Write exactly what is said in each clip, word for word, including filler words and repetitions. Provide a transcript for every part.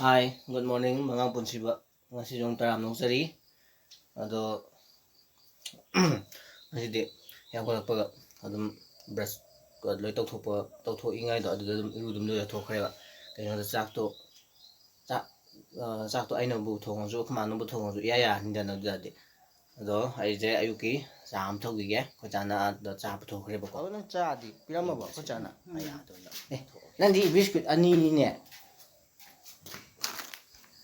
Hi, good morning, ꯃꯉꯥꯡ ꯄꯨꯟꯁꯤꯕ꯫ ꯉꯁꯤꯁꯨ ꯑꯃꯨꯛ ꯇꯔꯥꯝꯅ ꯑꯣꯛꯆꯔꯤ꯫ ꯑꯗꯣ, ꯉꯁꯤꯗꯤ ꯍꯧꯒꯠꯂꯛꯄꯒ ꯑꯗꯨꯝ brush ꯂꯣꯏ ꯇꯧꯊꯣꯛꯄ, ꯇꯧꯊꯣꯛꯏꯉꯩꯗꯣ ꯑꯗꯨꯗ ꯑꯗꯨꯝ ꯏꯔꯨ ꯑꯗꯨꯝ ꯂꯣꯏꯖꯊꯣꯛꯈ꯭ꯔꯦꯕ꯫ ꯀꯩꯅꯣꯗ ꯆꯥꯛꯇꯣ, ꯆꯥꯛ, ꯑ, ꯆꯥꯛꯇꯣ ꯑꯩꯅꯕꯨ ꯊꯣꯡꯉꯁꯨ, ꯑꯩꯈꯣꯏ ꯃꯥꯅꯕꯨ ꯊꯣꯡꯉꯁꯨ ꯏꯌꯥ ꯌꯥꯅꯤꯗꯅ ꯑꯗꯨꯗꯗꯤ꯫ ꯑꯗꯣ ꯑꯩꯁꯦ ꯑꯌꯨꯛꯀꯤ ꯆꯥ ꯑꯃ ꯊꯧꯈꯤꯒꯦ꯫ ꯑꯩꯈꯣꯏ ꯆꯥꯅ ꯑꯥꯗ ꯆꯥ ꯄꯨꯊꯣꯛꯈ꯭ꯔꯦꯕꯀꯣ꯫ ꯑꯗꯣ ꯅꯪ ꯆꯥꯗꯤ ꯄꯤꯔꯝꯃꯕꯣ ꯑꯩꯈꯣꯏ ꯆꯥꯅ? ꯑꯦ, ꯅꯪꯗꯤ ꯕꯤꯁꯀꯨꯠ ꯑꯅꯤꯅꯤꯅꯦ꯫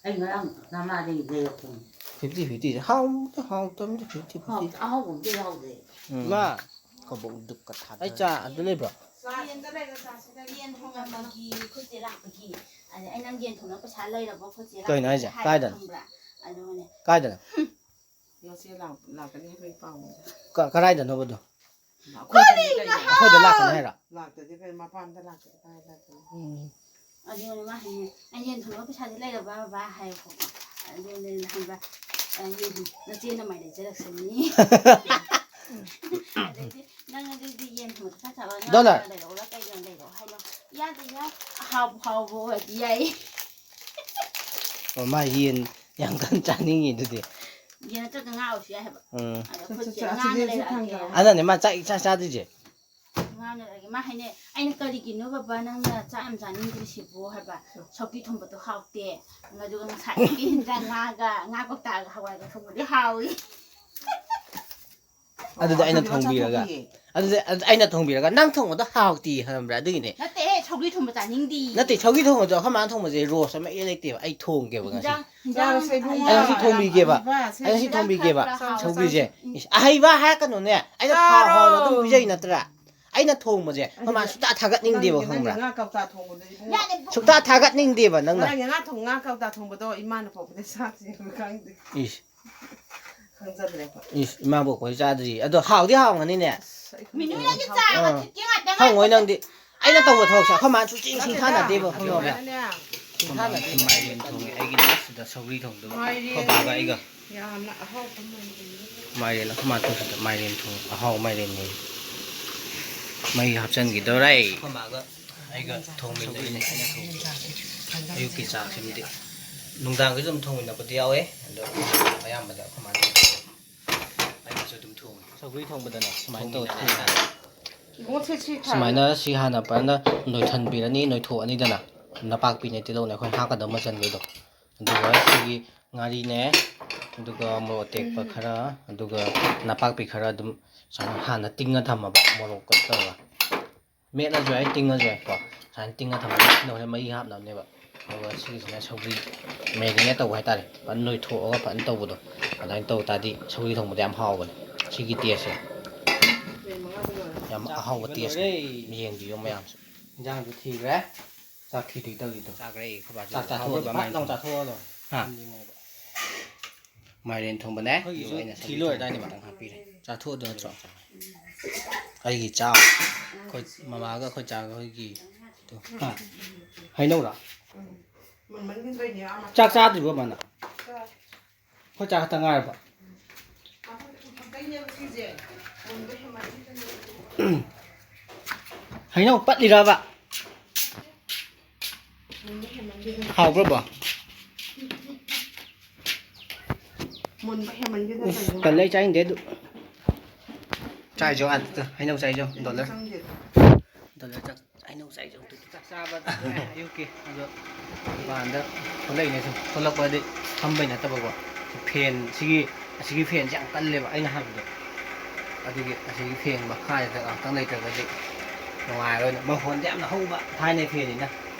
ꯑꯩ ꯉꯔꯥꯡ ꯅꯃꯥꯗꯒꯤ ꯂꯩꯔꯛꯄꯅꯤ꯫ Fifty fifty ꯁꯦ ꯍꯥꯎꯇ-, ꯍꯥꯎꯇꯕꯅꯤꯗ, fifty fifty꯫ ꯍꯥꯎꯇ-, ꯑꯍꯥꯎꯕ ꯑꯝꯇ ꯌꯥꯎꯗꯦ꯫ ꯎꯝ꯫ ꯃꯥ, ꯀꯕꯣꯛ ꯗꯨꯛꯀ ꯊꯥꯗꯔꯦ꯫ ꯑꯩ ꯆꯥ ꯑꯗꯨ ꯂꯩꯕ꯭ꯔꯣ? ꯌꯦꯟꯗ ꯂꯩꯔ ꯆꯥꯁꯤꯗ꯫ ꯌꯦꯟ ꯊꯣꯡꯉꯝꯕꯒꯤ ꯑꯩꯈꯣꯏ ꯆꯦ ꯂꯥꯛꯄꯒꯤ꯫ ꯑꯗ ꯑꯩ ꯅꯪ ꯌꯦꯟ ꯊꯣꯡꯅꯕ ꯄꯩꯁꯥ ꯂꯩꯔꯕꯣ? ꯑꯩꯈꯣꯏ ꯆꯦ ꯀꯩꯅꯣ ꯂꯥꯛꯄꯒꯤ ꯍꯥꯏꯁꯦ? ꯍꯥꯏꯔ ꯀꯥꯏꯗꯅꯣ? ꯈꯪꯕ꯭ꯔꯥ? ꯑꯗꯨꯒꯅꯦ꯫ ꯀꯥꯏꯗꯅꯣ? ꯅꯆꯦ ꯂꯥꯛ-, ꯂꯥꯛꯀꯅꯤ ꯍꯥꯏꯕꯒꯤ ꯄꯥꯎꯅꯤꯗ꯫ ꯀ-, ꯀꯗꯥꯏꯗꯅꯣꯕꯗꯣ? ꯑꯩꯈꯣꯏꯗꯅꯤ ꯀꯩꯅꯣ꯫ ꯑꯩꯈꯣꯏꯗ ꯂꯥꯛꯀꯅꯤ ꯍꯥꯏꯔꯣ? ꯂꯥꯛꯇꯗꯤ ꯀꯩ ꯃꯄꯥꯝꯗ ꯂꯥꯛꯇꯗꯤ ꯀꯥꯏ ꯂꯥꯛꯀꯅꯤ? ꯎꯝ꯫ ꯑꯗꯨꯒꯅꯦ ꯃꯥ ꯍꯥꯏꯅꯦ, "ꯑꯩ ꯌꯦꯟ ꯊꯣꯡꯅꯕ ꯄꯩꯁꯥꯗꯤ ꯂꯩꯔꯕ ꯕꯕꯥ?" ꯍꯥꯏꯌꯦꯕꯀꯣ꯫ ꯑꯗꯨꯒꯅꯦ ꯍꯥꯏꯕ, "ꯑ, ꯌꯦꯟ ꯅꯆꯦꯅ ꯃꯥꯏ ꯂꯩꯖꯔꯛꯁꯅꯤ꯫" ꯑꯗꯩꯗꯤ, "ꯅꯪ ꯑꯗꯨꯗꯤ ꯌꯦꯟ ꯊꯣꯡꯕ ꯄꯩꯁꯥ ꯊꯥꯕ ꯗꯣꯂꯔ꯫ ꯉꯥ ꯂꯩꯔꯛꯎꯔꯥ ꯀꯩꯅꯣ ꯂꯩꯔꯛꯑꯣ ꯍꯥꯏꯅꯣ?" "ꯏꯌꯥꯗ ꯌꯥꯏ, ꯑꯍꯥꯎꯕ ꯍꯥꯎꯕ ꯑꯣꯏꯔꯗꯤ ꯌꯥꯏ꯫" ꯑꯣ, ꯃꯥ ꯌꯦꯟ ꯌꯥꯝ ꯀꯟꯅ ꯆꯥꯅꯤꯡꯉꯤ ꯑꯗꯨꯗꯤ꯫ ꯌꯦꯟ ꯅꯠꯇ꯭ꯔꯒ ꯉꯥ ꯑꯣꯏꯔꯁꯨ ꯌꯥꯏ ꯍꯥꯏꯕ꯫ ꯎꯝ꯫ ꯑꯗ ꯑꯩꯈꯣꯏ ꯆꯦ ꯑꯉꯥꯡꯅ ꯂꯩꯔꯛꯑꯒꯦ꯫ ꯑꯗꯨꯅꯅꯦ ꯃꯥ ꯆꯥꯛ ꯏꯆꯥ ꯆꯥꯗ꯭ꯔꯤꯁꯦ꯫ ꯑꯉꯥꯡꯅ ꯂꯩꯔꯛꯑꯒꯦ꯫ ꯃꯥ ꯍꯥꯏꯅꯦ, ꯑꯩꯅ, "ꯀꯔꯤꯒꯤꯅꯣ ꯕꯕꯥ ꯅꯪꯅ ꯆꯥꯛ ꯌꯥꯝ ꯆꯥꯅꯤꯡꯗ꯭ꯔꯤꯁꯤꯕꯣ?" ꯍꯥꯏꯕ꯫ "ꯁꯧꯒ꯭ꯔꯤ ꯊꯣꯡꯕꯗꯣ ꯍꯥꯎꯇꯦ꯫ ꯑꯗꯨꯒ ꯉꯁꯥꯏꯒꯤ ꯍꯤꯟꯖꯥꯡ ꯉꯥꯒ, ꯉꯥ ꯀꯧꯇꯥꯒ ꯍꯋꯥꯏꯒ ꯊꯣꯡꯕꯗꯤ ꯍꯥꯎꯏ꯫" ꯑꯗꯨꯗꯤ ꯑꯩꯅ ꯑꯗꯨꯗꯤ ꯃꯆꯥ ꯊꯣꯡꯕꯤꯔꯒ꯫ ꯊꯣꯡꯕꯤꯌꯦ꯫ ꯑꯗꯨꯗꯤ ꯑꯩꯅ ꯊꯣꯡꯕꯤꯔꯒ, "ꯅꯪ ꯊꯣꯡꯕꯗꯣ ꯍꯥꯎꯇꯦ" ꯍꯥꯏꯔꯝꯕ꯭ꯔꯥ? ꯑꯗꯨꯒꯤꯅꯦ꯫ ꯅꯠꯇꯦꯍꯦ, ꯁꯧꯒ꯭ꯔꯤ ꯊꯣꯡꯕ ꯆꯥꯅꯤꯡꯗꯦ꯫ ꯅꯠꯇꯦ, ꯁꯧꯒ꯭ꯔꯤ ꯊꯣꯡꯕꯁꯨ ꯑꯩꯈꯣꯏ ꯃꯥꯅ ꯊꯣꯡꯕꯁꯦ ꯔꯣꯁ ꯑꯃ ꯏꯔꯩ ꯂꯩꯇꯦꯕ꯫ ꯑꯩ ꯊꯣꯡꯒꯦꯕ ꯉꯁꯤ꯫ ꯍꯤꯟꯖꯥꯡ, ꯍꯤꯟꯖꯥꯡ ꯆꯥꯔꯁꯦ ꯏꯕꯨꯡꯉꯣ꯫ ꯑꯩ ꯉꯁꯤ ꯊꯣꯡꯕꯤꯒꯦꯕ꯫ ꯍꯤꯟꯖꯥꯡ ꯈꯔ ꯈꯔ ꯑꯩ ꯉꯁꯤ ꯍꯥꯎꯕ꯫ ꯊꯣꯡꯕꯤꯒꯦꯕ꯫ ꯁꯧꯒ꯭ꯔꯤꯁꯦ꯫ ꯏꯁ, ꯑꯍꯩꯕ ꯍꯥꯏꯔꯛꯀꯅꯨꯅꯦ꯫ ꯑꯩꯅ ꯊꯥꯎ ꯍꯥꯎꯅ ꯑꯗꯨꯝ ꯄꯤꯖꯩ ꯅꯠꯇ꯭ꯔꯥ? ꯑꯩꯅ ꯊꯣꯡꯕꯁꯦ ꯑꯩꯈꯣꯏ ꯃꯥ ꯁꯨꯡꯊꯥ ꯊꯥꯒꯠꯅꯤꯡꯗꯦꯕ, ꯅꯪꯒꯤ, ꯅꯪꯒꯤ ꯈꯪꯕ꯭ꯔꯥ? ꯉꯥ ꯀꯧꯇꯥ ꯊꯣꯡꯕꯗꯨꯗꯤ ꯏꯕꯨꯡꯉꯣ꯫ ꯌꯥꯔꯦ, ꯁꯨꯡꯊꯥ ꯊꯥꯒꯠꯅꯤꯡꯗꯦꯕ ꯅꯪꯅ꯫ ꯅꯪꯒꯤ ꯉꯥ ꯊꯣꯡ-, ꯉꯥ ꯀꯧꯇꯥ ꯊꯣꯡꯕꯗꯣ ꯏꯃꯥꯅ ꯄꯣꯛꯄꯗꯩ ꯆꯥꯗ꯭ꯔꯤꯕ ꯈꯪꯗꯦ꯫ ꯏꯁ꯫ ꯈꯪꯖꯗ꯭ꯔꯦ ꯑꯩꯈꯣꯏ꯫ ꯏꯁ, ꯏꯃꯥ ꯄꯣꯛꯄꯗꯩ ꯆꯥꯗ꯭ꯔꯤ꯫ ꯑꯗꯣ ꯍꯥꯎꯗꯤ ꯍꯥꯎꯔꯝꯒꯅꯤꯅꯦ꯫ ꯑꯁ, ꯑꯩ ꯈꯪꯗꯦ꯫ ꯃꯤꯅꯨ, ꯅꯪꯒꯤ ꯆꯥ ꯑꯥ꯫ ꯃꯊꯛꯀꯤ ꯉꯥꯛꯇ ꯍꯪꯉꯣꯏ ꯉꯥꯏꯕꯗ ꯅꯪꯗꯤ꯫ ꯑꯩꯅ ꯇꯧꯕ ꯊꯕꯛꯁꯦ ꯑꯩꯈꯣꯏ ꯃꯥꯅ ꯁꯨꯡꯁꯤꯡ ꯅꯠꯇꯦꯗ꯫ ꯁꯤꯡꯊꯥꯅꯗꯦꯕ, ꯈꯪꯉꯕ꯭ꯔꯥ? ꯑꯗꯨꯃꯥꯏꯅꯅꯦ꯫ ꯁꯤꯡꯊꯥꯅꯗꯦ꯫ ꯃꯥꯏꯔꯦꯟ ꯊꯣꯡꯉꯦ ꯑꯩꯒꯤꯅ ꯁꯤꯗ ꯁꯧꯒ꯭ꯔꯤ ꯊꯣꯡꯗꯨꯕ꯫ ꯃꯥꯏꯔꯦꯟ꯫ ꯑꯩꯈꯣꯏ ꯕꯥꯒ ꯑꯩꯒ꯫ ꯌꯥꯝꯅ ꯑꯍꯥꯎꯕ ꯃꯥꯏꯔꯦꯟ꯫ ꯃꯥꯏꯔꯦꯟ ꯑꯩꯈꯣꯏ ꯃꯥ ꯇꯧꯁꯤꯗ ꯃꯥꯏꯔꯦꯟ ꯊꯣꯡꯉꯦ꯫ ꯑꯍꯥꯎ ꯃꯥꯏꯔꯦꯟꯅꯦ꯫ ꯃꯩ ꯍꯥꯞꯆꯤꯟꯈꯤꯗꯧꯔꯦ꯫ ꯑꯩꯈꯣꯏ ꯃꯥꯒ ꯑꯩꯒ ꯊꯣꯡꯃꯤꯟꯅꯩꯅꯦ ꯑꯩꯅ ꯊꯣꯡꯕ꯫ ꯑꯌꯨꯛꯀꯤ ꯆꯥꯛꯁꯤꯃꯗꯤ ꯅꯨꯡꯗꯥꯡꯒꯤꯁꯨ ꯑꯗꯨꯝ ꯊꯣꯡꯃꯤꯟꯅꯕꯗꯤ ꯌꯥꯎꯋꯦ, ꯑꯗꯣ ꯑꯌꯥꯝꯕꯗ ꯑꯩꯈꯣꯏ ꯃꯥꯅ ꯑꯗꯨꯝ ꯊꯣꯡꯉꯦ꯫ ꯑꯩꯅꯁꯨ ꯑꯗꯨꯝ ꯊꯣꯡꯉꯦ꯫ ꯁꯧꯒ꯭ꯔꯤ ꯊꯣꯡꯕꯗꯅꯦ ꯁꯨꯃꯥꯏꯅ ꯇꯧꯔ ꯊꯣꯡꯃꯤꯟꯅꯔꯦ ꯊꯣꯡꯉꯦ꯫ ꯍꯥꯏꯇꯥꯔꯦ꯫ ꯏꯕꯨꯡꯉꯣ, ꯁꯤ, ꯁꯤ ꯊꯥꯔꯣ꯫ ꯁꯨꯃꯥꯏꯅ ꯁꯤ ꯍꯥꯟꯅ ꯐꯖꯅ ꯅꯣꯏꯊꯟꯕꯤꯔꯅꯤ, ꯅꯣꯏꯊꯣꯛꯑꯅꯤꯗꯅ꯫ ꯅꯄꯥꯛꯄꯤꯅꯦ, ꯇꯤꯜꯍꯧꯅꯦ, ꯑꯩꯈꯣꯏ ꯍꯥꯞꯀꯗꯕ ꯃꯆꯜꯈꯩꯗꯣ꯫ ꯑꯗꯨꯒ ꯁꯤꯒꯤ ꯉꯥꯔꯤꯅꯦ, ꯑꯗꯨꯒ ꯃꯣꯔꯣꯛ ꯑꯇꯦꯛꯄ ꯈꯔ, ꯑꯗꯨꯒ ꯅꯄꯥꯛꯄꯤ ꯈꯔ ꯑꯗꯨꯝ ꯁꯨꯃꯥꯏꯅ ꯍꯥꯟꯅ ꯇꯤꯡꯉ ꯊꯝꯃꯕ, ꯃꯣꯔꯣꯛ ꯀꯩꯅꯣ ꯇꯧꯔꯒ꯫ ꯃꯦꯠꯂꯁꯨ ꯌꯥꯏ, ꯇꯤꯡꯉꯁꯨ ꯌꯥꯏꯀꯣ꯫ ꯁꯨꯃꯥꯏꯅ ꯇꯤꯡꯉ ꯊꯝꯃꯒ ꯁꯤꯅ ꯍꯣꯔꯦꯟ ꯃꯍꯤ ꯍꯥꯞꯅꯕꯅꯦꯕ꯫ ꯑꯗꯨꯒ ꯁꯤꯒꯤꯁꯤꯅ ꯁꯧꯒ꯭ꯔꯤ marinate ꯇꯧꯕ ꯍꯥꯏꯇꯥꯔꯦ, ꯐꯖꯅ ꯅꯣꯏꯊꯣꯛꯑꯒ ꯐꯖꯅ ꯇꯧꯕꯗꯣ꯫ ꯑꯗꯨꯃꯥꯏꯅ ꯇꯧ ꯇꯥꯔꯗꯤ ꯁꯧꯒ꯭ꯔꯤ ꯊꯣꯡꯕꯗ ꯌꯥꯝ ꯍꯥꯎꯕꯅꯦ꯫ ꯁꯤꯒꯤ taste ꯁꯦ ꯌꯥꯝ ꯆꯥꯛ ꯑꯍꯥꯎꯕ ꯊꯤꯕ taste ꯅꯦ꯫ ꯂꯣꯏꯔꯦ꯫ ꯌꯦꯡꯕꯤꯌꯨ ꯃꯌꯥꯝꯁꯨ꯫ ꯏꯟꯖꯥꯡꯁꯨ ꯊꯤꯈ꯭ꯔꯦ꯫ ꯆꯥꯛ ꯊꯤꯗ꯭ꯔꯤ ꯇꯧꯔꯤꯗꯣ꯫ ꯆꯥꯈ꯭ꯔꯦ ꯑꯩ, ꯑꯩꯈꯣꯏ ꯕꯥꯁꯨ ꯆꯥꯛ ꯆꯥꯊꯣꯛꯑꯣ, ꯑꯍꯥꯎꯕ ꯐꯠ ꯃꯥꯏꯔꯦꯟ ꯂꯥꯎ ꯊꯣꯡꯕ꯫ ꯆꯥꯊꯣꯛꯑꯣ ꯑꯗꯣ꯫ ꯍꯥ? ꯌꯦꯡꯉꯣꯕ꯫ ꯃꯥꯏꯔꯦꯟ ꯊꯣꯡꯕꯅꯦ꯫ ꯑꯩꯈꯣꯏꯒꯤꯁꯨ ꯑꯗꯨꯒ ꯑꯩꯅ ꯊꯤ ꯁꯧꯒ꯭ꯔꯤ ꯂꯣꯏꯔꯗꯥꯏꯅꯦ, ꯊꯣꯡꯕ ꯃꯥ? ꯈꯤꯇꯪ ꯍꯥꯞꯄꯤꯔꯦ꯫ ꯆꯥꯊꯣꯛꯑꯗꯣꯏ ꯅꯠꯇ꯭ꯔꯣ? ꯑꯩꯒꯤ ꯆꯥꯎ꯫ ꯑꯩꯈꯣꯏ ꯃꯃꯥꯒ ꯑꯩꯈꯣꯏ ꯆꯥꯒ ꯍꯣꯏꯒꯤ꯫ ꯍꯥ? ꯍꯩꯅꯧꯔꯥ? ꯆꯥꯛ ꯆꯥꯗ꯭ꯔꯤꯕꯣ ꯃꯥꯅ? ꯑꯩꯈꯣꯏ ꯆꯥ ꯈꯛꯇ ꯉꯥꯏꯔꯕ? ꯍꯩꯅꯧ ꯄꯠꯂꯤꯔꯕ? ꯍꯥꯎꯕ꯭ꯔꯕ? ꯃꯨꯟꯕ ꯍꯦꯟꯃꯟꯈꯤꯗꯅ ꯏꯁ, ꯀꯩꯅꯣ꯫ ꯇꯜꯂꯦ, ꯑꯩ ꯆꯥꯅꯤꯡꯗꯦ ꯑꯗꯨ꯫ ꯆꯥꯏꯖꯣ, ꯑꯥꯗ ꯍꯩꯅꯧ ꯆꯥꯏꯖꯣ, ꯗꯣꯂꯔ꯫ ꯆꯪꯗꯦ꯫ ꯗꯣꯂꯔ ꯆꯥꯛ, ꯍꯩꯅꯧ ꯆꯥꯏꯖꯣ꯫ ꯆꯥꯛ ꯆꯥꯕ ꯇꯣꯛꯑꯦ ꯑꯌꯨꯛꯀꯤ꯫ ꯑꯗꯣ ꯃꯄꯥꯟꯗ ꯊꯣꯛꯂꯛꯏꯅꯦ ꯁꯨꯝ꯫ ꯊꯣꯛꯂꯛꯄꯗꯤ ꯐꯝꯕꯩ ꯅꯠꯇꯕꯀꯣ꯫ ꯐꯦꯟ ꯁꯤꯒꯤ, ꯑꯁꯤꯒꯤ ꯐꯦꯟꯁꯦ ꯌꯥꯝ ꯀꯜꯂꯦꯕ ꯑꯩꯅ ꯍꯥꯏꯕꯗꯣ꯫ ꯑꯗꯨꯒꯤ ꯑꯁꯤꯒꯤ ꯐꯦꯟ ꯃꯈꯥꯁꯤꯗ ꯉꯥꯛꯇꯪ ꯂꯩꯇ꯭ꯔꯒꯗꯤ ꯅꯨꯡꯉꯥꯏꯔꯣꯏꯅ꯫ ꯃꯈꯣꯟꯗꯤ ꯌꯥꯝꯅ ꯍꯧꯕ, ꯊꯥꯏꯅꯩ ꯐꯦꯟꯅꯤꯅ꯫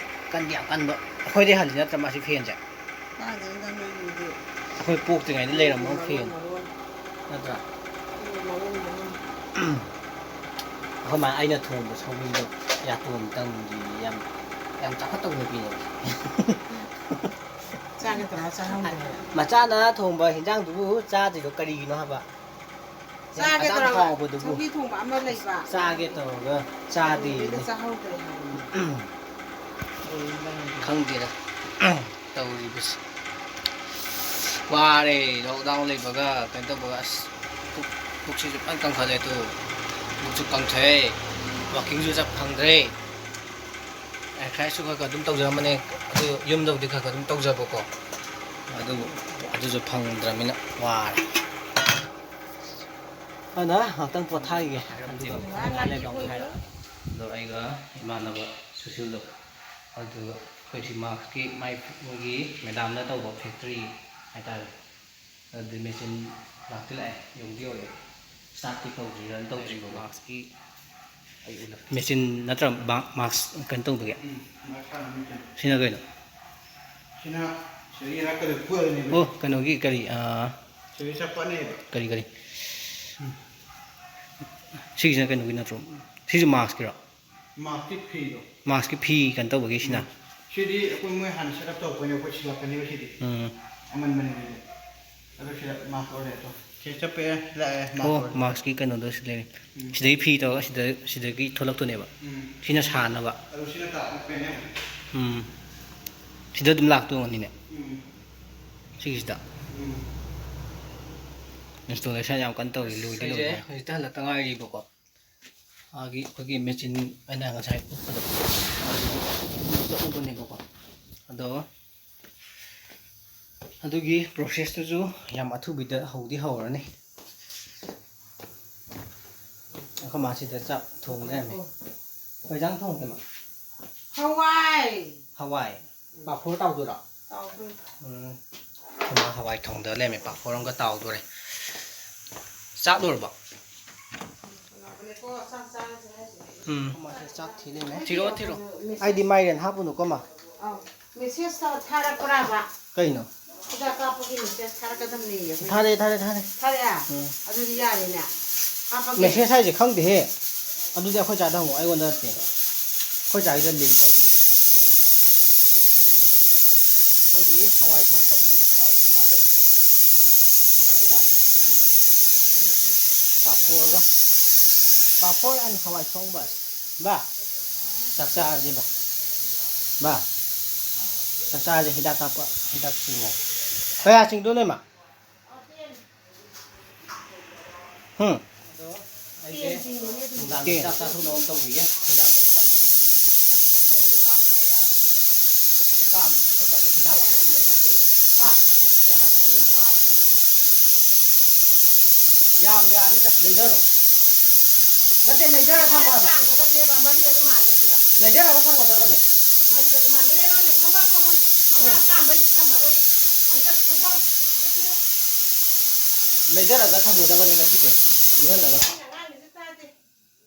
ꯀꯟꯗꯤ ꯌꯥꯝ ꯀꯟꯕ꯫ ꯑꯩꯈꯣꯏꯗꯤ ꯍꯜꯂꯤ ꯅꯠꯇ꯭ꯔ ꯃꯥꯁꯤ ꯐꯦꯟꯁꯦ? ꯀꯥꯏꯗꯩꯅꯣꯗ ꯅꯣꯏꯒꯤꯗꯤ? ꯑꯩꯈꯣꯏ ꯄꯣꯛꯇ꯭ꯔꯤꯉꯩꯗ ꯂꯩꯔꯝꯕ ꯃꯔꯣꯟ ꯐꯦꯟ꯫ ꯃꯔꯣꯟ꯫ ꯅꯠꯇ꯭ꯔꯥ? ꯎꯝ, ꯃꯔꯣꯟ ꯃꯔꯣꯟ꯫ ꯑꯩꯈꯣꯏ ꯃꯥ ꯑꯩꯅ ꯊꯣꯡꯕ ꯁꯧꯒ꯭ꯔꯤꯗꯣ ꯌꯥꯇꯣꯟ ꯇꯪꯗꯤ ꯌꯥꯝ, ꯌꯥꯝ ꯆꯥꯎꯈꯠꯇꯕ ꯅꯨꯄꯤꯅꯦꯕ꯫ ꯆꯥꯒꯦ ꯇꯧꯔ ꯆꯥꯍꯧꯗ꯭ꯔꯦ꯫ ꯃꯆꯥꯅ ꯊꯣꯡꯕ ꯍꯤꯟꯖꯥꯡꯗꯨꯕꯨ ꯆꯥꯗ꯭ꯔꯤꯗꯣ ꯀꯔꯤꯒꯤꯅꯣ ꯍꯥꯏꯕ? ꯌꯥꯝ ꯆꯥꯒꯦ ꯑꯗꯥꯝ ꯇꯧꯔꯒ ꯍꯥꯎꯕꯗꯨꯕꯨ꯫ ꯁꯧꯒ꯭ꯔꯤ ꯊꯣꯡꯕ ꯑꯃ ꯂꯩꯕ꯫ ꯆꯥꯒꯦ ꯇꯧꯔꯒ ꯆꯥꯗꯦ꯫ ꯑꯗꯨꯗ ꯆꯥꯍꯧꯗ꯭ꯔꯦ ꯍꯥꯏꯕꯅꯤ꯫ ꯈꯪꯗꯦꯗ ꯇꯧꯔꯤꯕꯁꯦ꯫ ꯋꯥꯔꯦ, lockdown ꯂꯩꯕꯒ ꯀꯩꯅꯣ ꯇꯧꯕꯒ꯫ ꯑꯁ, ꯄꯨꯛ, ꯄꯨꯛꯁꯤꯁꯨ ꯐꯖꯅ ꯀꯪꯈꯠꯂꯦ ꯇꯨ꯫ ꯄꯨꯛꯁꯨ ꯀꯪꯊꯣꯛꯑꯦ, walkingꯁꯨ ꯆꯠ ꯐꯪꯗ꯭ꯔꯦ꯫ ꯑꯦꯛꯁꯔꯁꯥꯏꯁꯁꯨ ꯈꯔ ꯈꯔ ꯑꯗꯨꯝ ꯇꯧꯖꯔꯝꯕꯅꯦ, ꯑꯗꯨ ꯌꯨꯝꯗꯕꯨꯗꯤ ꯈꯔ ꯈꯔ ꯑꯗꯨꯝ ꯇꯧꯖꯕꯀꯣ, ꯑꯗꯨꯕꯨ ꯑꯗꯨꯁꯨ ꯐꯪꯗ꯭ꯔꯕꯅꯤꯅ ꯋꯥꯔꯦ꯫ ꯑꯗꯨꯅ ꯉꯥꯛꯇꯪ ꯄꯣꯊꯥꯈꯤꯒꯦ, ꯑꯗꯨꯒ ꯄꯣꯊꯥ ꯂꯩꯕ ꯑꯃꯨꯛ ꯍꯥꯏꯔꯛꯑꯣ꯫ ꯑꯗꯣ ꯑꯩꯒ ꯏꯃꯥꯟꯅꯕ ꯁꯨꯁꯤꯜꯗꯣ, ꯑꯗꯨꯒ ꯑꯩꯈꯣꯏ ꯁꯤ ꯃꯥꯛꯁꯀꯤ ꯃꯥꯏ, ꯃꯣꯏꯒꯤ ꯃꯦꯗꯥꯝꯅ ꯇꯧꯕ ꯐꯦꯛꯇ꯭ꯔꯤ ꯍꯥꯏꯇꯥꯔꯦ, ꯑꯗꯨꯗꯤ ꯃꯦꯆꯤꯟ ꯂꯥꯛꯇꯤ ꯂꯥꯛꯑꯦ, ꯌꯧꯗꯤ ꯌꯧꯔꯛꯑꯦ꯫ ꯁ꯭ꯇꯥꯔꯠꯇꯤ ꯇꯧꯗ꯭ꯔꯤ, ꯔꯟ ꯇꯧꯗ꯭ꯔꯤꯕꯀꯣ꯫ ꯃꯥꯛꯁꯀꯤ ꯑꯩ ꯎꯠꯂꯛꯀꯦ꯫ ꯃꯦꯆꯤꯟ ꯅꯠꯇ꯭ꯔ ꯃꯥ-, ꯃꯥꯛꯁ ꯀꯩꯅꯣ ꯇꯧꯕꯒꯤ? ꯎꯝ, ꯃꯥꯛꯁ ꯁꯥꯟꯅꯕ ꯃꯦꯆꯤꯟ꯫ ꯁꯤꯅ ꯀꯩꯅꯣ? ꯁꯤꯅ ꯁꯤꯗꯒꯤ ꯌꯥꯔꯛꯀꯗꯣꯏ ꯄꯣꯠꯅꯦꯕ꯫ ꯑꯣ, ꯀꯩꯅꯣꯒꯤ ꯀꯔꯤ, ꯑꯥ, ꯁꯤꯗꯒꯤ ꯆꯠꯄꯅꯦꯕ꯫ ꯀꯔꯤ, ꯀꯔꯤ? ꯎꯝ꯫ ꯁꯤꯒꯤꯁꯤꯅ ꯀꯩꯅꯣꯒꯤ ꯅꯠꯇ꯭ꯔꯣ? ꯁꯤꯁꯨ ꯃꯥꯛꯁꯀꯤꯔꯣ? ꯃꯥꯛꯁꯀꯤ ꯐꯤꯗꯣ꯫ ꯃꯥꯛꯁꯀꯤ ꯐꯤ ꯀꯩꯅꯣ ꯇꯧꯕꯒꯤ ꯁꯤꯅ? ꯎꯝ꯫ ꯁꯤꯗꯤ ꯑꯩꯈꯣꯏ ꯃꯣꯏ ꯍꯥꯟꯅ ꯁꯦꯠ ꯑꯞ ꯇꯧꯔꯛꯄꯅꯦ, ꯑꯩꯈꯣꯏ ꯁꯤꯜꯂꯛꯀꯅꯦꯕ ꯁꯤꯗꯤ꯫ ꯎꯝ꯫ ꯑꯃꯟꯕꯅꯦꯕ ꯁꯤꯗꯤ꯫ ꯑꯗꯣ ꯁꯤꯗ ꯃꯥꯛꯁ ꯑꯣꯏꯔꯦ ꯑꯗꯣ꯫ ꯁꯤꯗ ꯆꯠꯄ ꯌꯥꯏ, ꯂꯥꯛꯑꯦ, ꯃꯥꯛꯁ ꯑꯣ, ꯑꯣꯏꯔꯦ꯫ ꯃꯥꯛꯁꯀꯤ ꯀꯩꯅꯣꯗꯣ ꯁꯤ ꯂꯩꯔꯦ꯫ ꯎꯝ꯫ ꯁꯤꯗꯒꯤ ꯐꯤ ꯇꯧꯔꯒ ꯁꯤꯗ, ꯁꯤꯗꯒꯤ ꯊꯣꯛꯂꯛꯇꯣꯏꯅꯦꯕ꯫ ꯎꯝ꯫ ꯁꯤꯅ ꯁꯥꯅꯕ꯫ ꯑꯗꯣ ꯁꯤꯅ ꯇꯥꯔꯛꯄ ꯄꯦꯟꯅꯦ꯫ ꯎꯝ꯫ ꯁꯤꯗ ꯑꯗꯨꯝ ꯂꯥꯛꯇꯣꯏ ꯑꯣꯏꯔꯝꯅꯤꯅꯦ꯫ ꯎꯝ꯫ ꯁꯤꯒꯤꯁꯤꯗ꯫ ꯎꯝ꯫ ꯏꯟꯁꯇꯣꯂꯦꯁꯟ ꯌꯥꯝ ꯀꯟꯅ ꯇꯧꯔꯤ, ꯂꯣꯏꯗꯤ ꯑꯩꯁꯦ ꯂꯣꯏꯗ꯭ꯔꯤ꯫ ꯍꯧꯖꯤꯛꯇ ꯍꯜꯂꯛꯇ ꯉꯥꯏꯔꯤꯕꯀꯣ꯫ ꯃꯥꯒꯤ ꯑꯩꯈꯣꯏꯒꯤ ꯃꯦꯆꯤꯟ ꯑꯩꯅ ꯉꯁꯥꯏ ꯎꯠꯄꯗꯣ, ꯑꯗꯨꯗꯣ ꯎꯕꯅꯦꯕꯀꯣ꯫ ꯑꯗꯣ ꯑꯗꯨꯒꯤ ꯄ꯭ꯔꯣꯁꯦꯁꯇꯨꯁꯨ ꯌꯥꯝ ꯑꯊꯨꯕꯤꯗ ꯍꯧꯗꯤ ꯍꯧꯔꯅꯤ꯫ ꯑꯩꯈꯣꯏ ꯃꯥꯁꯤꯗ ꯆꯥꯛ ꯊꯣꯡ ꯂꯩꯔꯝꯃꯦ꯫ ꯀꯩ ꯏꯟꯖꯥꯡ ꯊꯣꯡꯒꯦ, ꯃꯥ? ꯍꯋꯥꯏ꯫ ꯍꯋꯥꯏ꯫ ꯄꯥꯐꯣꯔ ꯇꯥꯎꯗꯣꯏꯔꯣ? ꯇꯥꯎꯗꯣꯏꯅꯤ꯫ ꯎꯝ꯫ ꯑꯩꯈꯣꯏ ꯃꯥ ꯍꯋꯥꯏ ꯊꯣꯡꯗ ꯂꯩꯔꯝꯃꯦ, ꯄꯥꯐꯣꯔ ꯑꯃꯒ ꯇꯥꯎꯗꯣꯔꯦ꯫ ꯆꯥꯛ ꯂꯣꯏꯔꯕꯣ? ꯂꯥꯛꯄꯅꯦꯀꯣ, ꯆꯥꯛ ꯆꯥꯔꯁꯦ ꯍꯥꯏꯁꯤꯅꯦ꯫ ꯎꯝ꯫ ꯑꯩꯈꯣꯏ ꯃꯥꯁꯦ ꯆꯥꯛ ꯊꯤ ꯂꯩꯔꯝꯃꯦ꯫ ꯊꯤꯔꯛꯑꯣ, ꯊꯤꯔꯛꯑꯣ꯫ ꯑꯩꯗꯤ ꯃꯥꯏꯔꯦꯟ ꯍꯥꯞꯄꯨꯅꯨꯀꯣ, ꯃꯥ꯫ ꯑꯧ꯫ ꯃꯦꯁꯦꯖ ꯊꯥꯔꯛꯄ꯭ꯔꯥꯕ? ꯀꯩꯅꯣ? ꯍꯤꯗꯥꯛ ꯀꯥꯞꯄꯒꯤ ꯃꯦꯁꯦꯖ ꯊꯥꯔꯛꯀꯗꯕꯅꯦꯌꯦ ꯑꯩꯈꯣꯏ꯫ ꯊꯥꯔꯛꯑꯦ, ꯊꯥꯔꯛꯑꯦ, ꯊꯥꯔꯛꯑꯦ꯫ ꯊꯥꯔꯛꯑꯦ? ꯎꯝ꯫ ꯑꯗꯨꯗꯤ ꯌꯥꯔꯦꯅꯦ꯫ ꯀꯥꯞꯄꯒꯦ꯫ ꯃꯦꯁꯦꯖ ꯍꯥꯏꯁꯦ ꯈꯪꯗꯦꯍꯦ꯫ ꯑꯗꯨꯗꯤ ꯑꯩꯈꯣꯏ ꯆꯥꯗ ꯍꯪꯉꯣ, ꯑꯩꯉꯣꯟꯗ ꯅꯠꯇꯦ꯫ ꯑꯩꯈꯣꯏ ꯆꯥꯒꯤꯗ ꯂꯤꯡ ꯇꯧꯔꯤꯅꯦ꯫ ꯑꯩꯈꯣꯏꯒꯤ ꯍꯋꯥꯏ ꯊꯣꯡꯕ ꯇꯨ, ꯍꯋꯥꯏ ꯊꯣꯡꯕ ꯑꯗ ꯑꯩꯈꯣꯏ ꯃꯥ ꯍꯤꯗꯥꯛ ꯑꯝꯇ ꯁꯨꯔꯤꯅꯦ꯫ ꯄꯥꯐꯣꯔꯒ, ꯄꯥꯐꯣꯔ and ꯍꯋꯥꯏ ꯊꯣꯡꯕ꯫ ꯕꯥ, ꯆꯥꯛ ꯆꯥꯔꯁꯦ ꯕꯥ꯫ ꯕꯥ, ꯆꯥꯛ ꯆꯥꯔꯁꯦ, ꯍꯤꯗꯥꯛ ꯀꯥꯞꯄ, ꯍꯤꯗꯥꯛ ꯁꯨꯔꯣ꯫ ꯀꯌꯥ ꯆꯤꯡꯗꯣꯏꯅꯣ, ꯏꯃꯥ? ꯍꯨꯝ? ꯑꯗꯣ ꯑꯩꯁꯦ ꯅꯨꯡꯗꯥꯡꯒꯤ ꯆꯥꯛ ꯆꯥꯊꯣꯛꯅꯕ ꯑꯃ ꯇꯧꯈꯤꯒꯦ꯫ ꯍꯤꯗꯥꯛꯇꯣ ꯍꯋꯥꯏ ꯊꯣꯡꯕꯅꯦ꯫ ꯑꯗꯨꯗ ꯑꯩꯅ ꯀꯥꯝꯃꯤꯁꯦ ꯑꯩꯈꯣꯏ ꯕꯥꯒꯤ ꯍꯤꯗꯥꯛ ꯊꯛꯄꯤꯅꯦ꯫ ꯍꯥ? ꯌꯥꯕꯨ ꯌꯥꯅꯤꯗ, ꯂꯩꯊꯔꯣ꯫ ꯅꯠꯇꯦ, ꯂꯩꯊꯔ ꯊꯝꯃꯣ ꯍꯥꯏꯕ꯫ ꯂꯩꯊꯔꯒ ꯊꯝꯒꯗꯕꯅꯦ꯫ ꯂꯩꯊꯔꯒ ꯊꯝꯒꯗꯕꯅꯦ ꯉꯁꯤꯁꯦ, ꯏꯪꯍꯜꯂꯒ꯫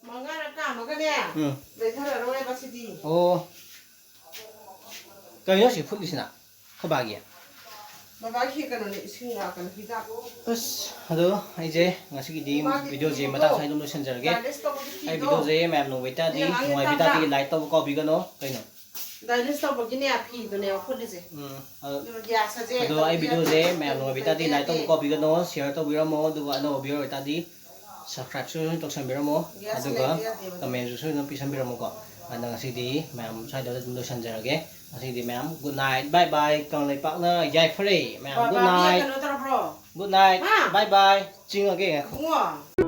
ꯃꯉꯥꯔꯛ ꯀꯥꯝꯃꯒꯅꯦ, ꯎꯝ꯫ ꯂꯩꯊꯔꯔꯣꯏꯕ ꯁꯤꯗꯤ꯫ ꯑꯣ꯫ ꯀꯩꯅꯣ ꯁꯤ ꯐꯨꯠꯂꯤꯁꯤꯅ? ꯑꯩꯈꯣꯏ ꯕꯥꯒꯤ? ꯕꯕꯥꯒꯤ ꯀꯩꯅꯣꯅꯦ, ꯏꯁꯤꯡ, ꯑ, ꯀꯩꯅꯣ, ꯍꯤꯗꯥꯛ꯫ ꯑꯁ, ꯑꯗꯣ ꯑꯩꯁꯦ ꯉꯁꯤꯒꯤꯗꯤ ꯃꯥꯒꯤ ꯚꯤꯗꯤꯑꯣꯁꯦ ꯐꯤꯗꯣ, ꯃꯇꯥꯡ ꯁ꯭ꯋꯥꯏꯗ ꯑꯗꯨꯝ ꯂꯣꯏꯁꯤꯟꯖꯔꯒꯦ꯫ ꯗꯥꯏꯂꯤꯁ ꯇꯧꯕꯒꯤ ꯑꯩ ꯐꯤꯗꯣ꯫ ꯚꯤꯗꯤꯑꯣꯁꯦ ꯃꯌꯥꯝ ꯅꯨꯡꯉꯥꯏꯕ ꯇꯥꯔꯗꯤ, ꯑꯩꯅ ꯉꯥꯡꯉꯤꯁꯦ ꯅꯨꯡꯉꯥꯏꯕ ꯇꯥꯔꯗꯤ ꯇꯥꯕ꯭ꯔꯥ? Like ꯇꯧꯕ ꯀꯥꯎꯕꯤꯒꯅꯣ꯫ ꯀꯩꯅꯣ? ꯗꯥꯏꯂꯤꯁ ꯇꯧꯕꯒꯤꯅꯦ, ꯐꯤꯗꯨꯅꯦꯕ ꯐꯨꯠꯂꯤꯁꯦ꯫ ꯎꯝ, ꯑꯗꯣ, ꯑꯗꯨꯒ ꯒ꯭ꯌꯥꯁ ꯑꯁꯦ ꯑꯗꯣ ꯑꯩ ꯇꯧꯕ ꯚꯤꯗꯤꯑꯣꯁꯦ ꯌꯥꯗꯦ꯫ ꯃꯌꯥꯝ ꯅꯨꯡꯉꯥꯏꯕ ꯇꯥꯔꯗꯤ ꯇꯧꯕ like ꯇꯧꯕ ꯌꯥꯗꯦ꯫ ꯀꯥꯎꯕꯤꯒꯅꯣ, share ꯇꯧꯕꯤꯔꯝꯃꯣ, ꯑꯗꯨꯒ ꯑꯅꯧꯕ viewer ꯑꯣꯏꯇꯥꯔꯗꯤ subscribe ꯁꯨ ꯇꯧꯁꯟꯕꯤꯔꯝꯃꯣ, ꯒ꯭ꯌꯥꯁ ꯑꯗꯨꯒ ꯂꯩꯇꯦ ꯌꯥꯗꯦꯕ꯫ Comment ꯁꯨ ꯁꯣꯏꯗꯅ ꯄꯤꯁꯟꯕꯤꯔꯝꯃꯨꯀꯣ꯫ ꯑꯗꯣ ꯉꯁꯤꯗꯤ ꯃꯌꯥꯝ ꯁ꯭ꯋꯥꯏꯗ ꯑꯗꯨꯝ ꯂꯣꯏꯁꯟꯖꯔꯒꯦ꯫ ꯉꯁꯤꯗꯤ ꯃꯌꯥꯝ good night, bye bye, ꯀꯪꯂꯩꯄꯥꯛꯅ ꯌꯥꯏꯐꯔꯦ꯫ ꯃꯌꯥꯝ good night꯫ ꯕꯕꯥꯒꯤ ꯀꯩꯅꯣ ꯇꯧꯔꯕ꯭ꯔꯣ? Good night, ꯍꯥ? Bye bye꯫ ꯆꯤꯡꯉꯒꯦ, ꯉꯥꯏꯈꯣ꯫ ꯏꯕꯨꯡꯉꯣ꯫